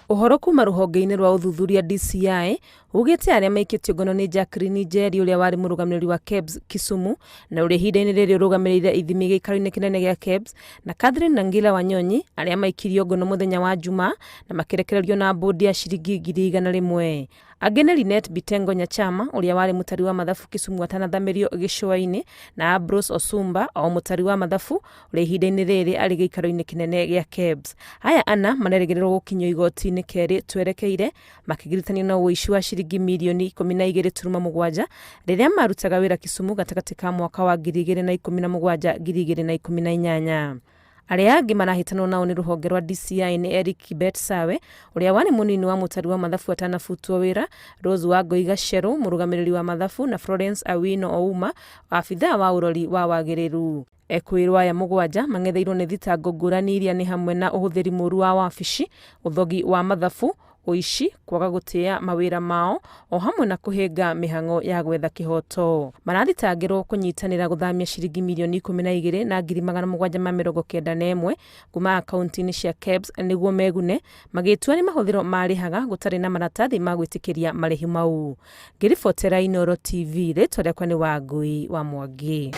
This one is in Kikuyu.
Ũhoro kuma rũhonge-inĩ rwa ũthuthuria DCI ugĩte arĩa maikĩtio ngono nĩ Jacqueline Njeri ũrĩa warĩ mũrũgamĩrĩri wa KEBS Kisumu na ũrĩa ihinda-inĩ rĩrĩ ũrũgamĩrĩire ithimi gĩikaro-inĩ kĩnene gĩa KEBS na Catherine Nangila Wanyonyi arĩa maikirio ngono mũthenya wa Juma na makĩrekererio na mbũndi ya ciringi 100,000. Angĩ nĩ Linet Bitengo Nyachama ũrĩa warĩ mũtari wa mathabu Kisumu atanathamĩrio gĩcũa-inĩ na Ambrose Osumba o mũtari wa mathabu ũrĩa ihinda-inĩ rĩrĩ arĩ gĩikaro-inĩ kĩnene gĩa KEBS. Aya ana marerĩgĩrĩrwo gũkinyio igoti-inĩ kerĩ twerekeire makĩgiritanio na ũici wa ciringi mirioni 12.7 rĩrĩa marutaga wĩra Kisumu gatagatĩ ka mwaka wa 2017 2018. Arĩa angĩ marahĩtanwo nao nĩ rũhonge rwa DCI nĩ Eric Kibet Sawe ũrĩa warĩ mũnini wa mũtari wa mathabu atanabutwo wĩra, Rose Wangũi Gacerũ mũrũgamĩrĩri wa mathabu na Florence Awino Ouma abithaa wa ũrori wa wagĩrĩru. Ekũĩrwo aya mũgwanja mang'etheirwo nĩ thitango ngũrani iria nĩ hamwe na ũhũthĩri mũru wa wabici, ũthogi wa mathabu, ũici, kwaga gũtĩa mawĩra mao o hamwe na kũhĩnga mĩhang'o ya gwetha kĩhoto. Marathitangĩrwo kũnyitanĩra gũthamia ciringi mirioni 12,791 kuma akaunti-inĩ cia KEBS nĩguo megune, magĩtua nĩ mahũthĩro marĩhaga gũtarĩ na maratathi ma gwĩtĩkĩria marĩhi mau. Ngĩribotera Inooro TV, rĩtwa rĩakwa nĩ Wangũi wa Mwangi.